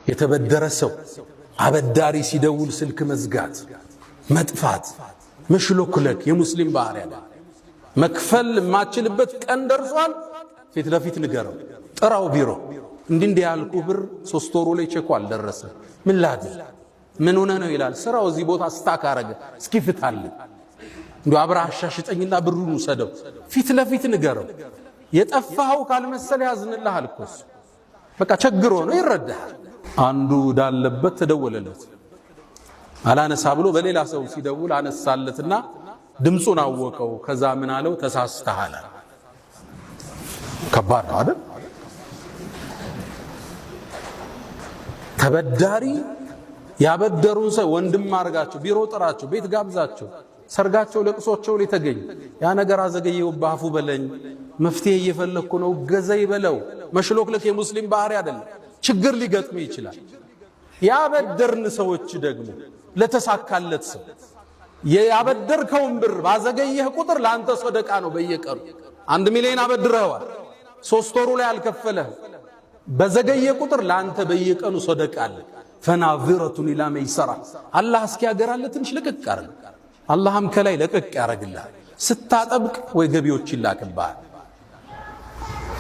የተበደረ ሰው አበዳሪ ሲደውል ስልክ መዝጋት፣ መጥፋት፣ መሽሎክለክ የሙስሊም ባህሪ ያለ። መክፈል የማችልበት ቀን ደርሷል። ፊት ለፊት ንገረው፣ ጥራው ቢሮ፣ እንዲህ እንዲህ ያልኩህ ብር 3 ወሩ ላይ ቼኩ አልደረሰ፣ ምን ላድርግ? ምን ሆነ ነው ይላል። ስራው እዚህ ቦታ stuck አረገ፣ እስኪ ፍታልኝ፣ እንዲ አብረህ አሻሽጠኝና ብሩን ውሰደው። ፊት ለፊት ንገረው። የጠፋኸው ካልመሰለ ያዝንልሃል እኮ እሱ። በቃ ቸግሮ ነው፣ ይረዳሃል። አንዱ ዳለበት ተደወለለት፣ አላነሳ ብሎ በሌላ ሰው ሲደውል አነሳለትና ድምፁን አወቀው። ከዛ ምን አለው? ተሳስተሃል። ከባድ ነው አይደል? ተበዳሪ ያበደሩን ሰው ወንድም አድርጋቸው፣ ቢሮ ጥራቸው፣ ቤት ጋብዛቸው፣ ሰርጋቸው፣ ለቅሶቸው ላይ ተገኝ። ያ ነገር አዘገየው፣ ባፉ በለኝ፣ መፍትሄ እየፈለግኩ ነው፣ ገዘ ይበለው። መሽሎክለክ የሙስሊም ባህሪ አይደለም። ችግር ሊገጥም ይችላል። ያበደርን ሰዎች ደግሞ ለተሳካለት ሰው ያበደርከውን ብር ባዘገየህ ቁጥር ለአንተ ሰደቃ ነው። በየቀኑ 1 ሚሊዮን አበድረኸዋል፣ 3 ወሩ ላይ አልከፈለህም። በዘገየ ቁጥር ለአንተ በየቀኑ ሰደቃ አለ። فناظرة إلى ميسرة። አላህ እስኪያገራልህ ትንሽ ለቀቅ አርግ። አላህም ከላይ ለቀቅ ያደርግልሃል። ስታጠብቅ ወይ ገቢዎች ይላክብሃል።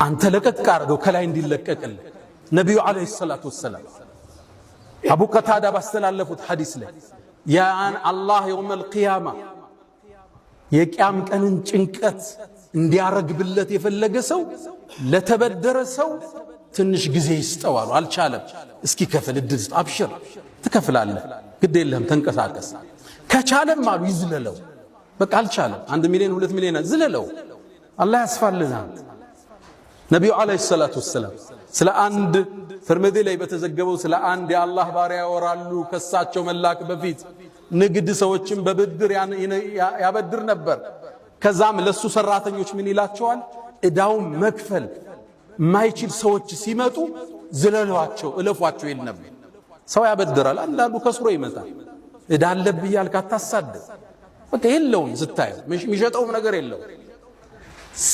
አንተ ለቀቅ አርገው ከላይ እንዲለቀቅልህ። ነቢዩ عليه الصلاة والسلام አቡ ቀታዳ ባስተላለፉት ሐዲስ ላይ ያን አላህ يوم القيامة የቅያም ቀንን ጭንቀት እንዲያረግብለት የፈለገ ሰው ለተበደረ ሰው ትንሽ ጊዜ ይስጠው አሉ። አልቻለም። እስኪ ከፍል እድል ስጥ፣ አብሽር ትከፍላለህ፣ ግድ የለህም ተንቀሳቀስ። ከቻለም አሉ ይዝለለው። በቃ አልቻለም፣ 1 ሚሊዮን 2 ሚሊዮን ዝለለው፣ አላህ ያስፋልህ። ነቢዩ عليه الصلاة والسلام ስለ አንድ ትርሚዚ ላይ በተዘገበው ስለ አንድ የአላህ ባሪያ ያወራሉ። ከሳቸው መላክ በፊት ንግድ ሰዎችን በብድር ያበድር ነበር። ከዛም ለሱ ሰራተኞች ምን ይላቸዋል? እዳውን መክፈል የማይችል ሰዎች ሲመጡ ዝለሏቸው፣ እለፏቸው ይል ነበር። ሰው ያበድራል። አንዳንዱ ከስሮ ይመጣል። እዳ አለብህ እያልክ አታሳድድ። በቃ የለውም፣ ስታየው የሚሸጠውም ነገር የለውም።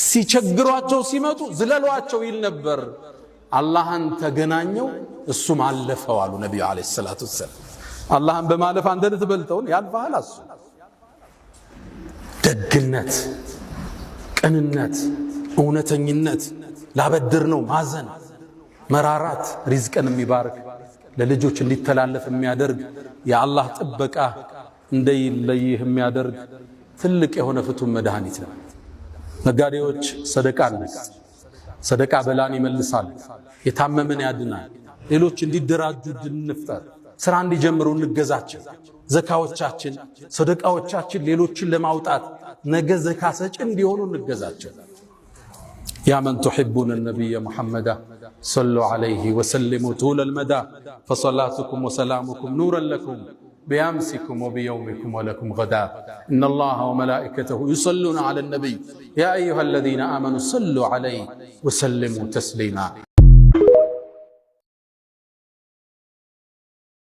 ሲቸግሯቸው ሲመጡ ዝለሏቸው ይል ነበር። አላህን ተገናኘው፣ እሱም አለፈው አሉ ነቢዩ عليه الصلاة والسلام። አላህን በማለፍ አንተ ልትበልጠውን ያልፈሃል። እሱ ደግነት፣ ቅንነት፣ እውነተኝነት፣ ላበድር ነው ማዘን፣ መራራት፣ ሪዝቅን የሚባርክ ለልጆች እንዲተላለፍ የሚያደርግ የአላህ ጥበቃ እንደይለይህ የሚያደርግ ትልቅ የሆነ ፍቱን መድኃኒት ነው። ነጋዴዎች ሰደቃ እንስጥ። ሰደቃ በላን ይመልሳል፣ የታመመን ያድናል። ሌሎች እንዲደራጁ እንፍጠር፣ ስራ እንዲጀምሩ እንገዛቸው። ዘካዎቻችን፣ ሰደቃዎቻችን ሌሎችን ለማውጣት ነገ ዘካ ሰጭ እንዲሆኑ እንገዛቸው። يا من تحبون النبي محمدا صلوا عليه وسلموا طول المدى فصلاتكم وسلامكم نورا لكم بأمسكم وبيومكم ولكم غدا إن الله وملائكته يصلون على النبي يا أيها الذين آمنوا صلوا عليه وسلموا تسليما.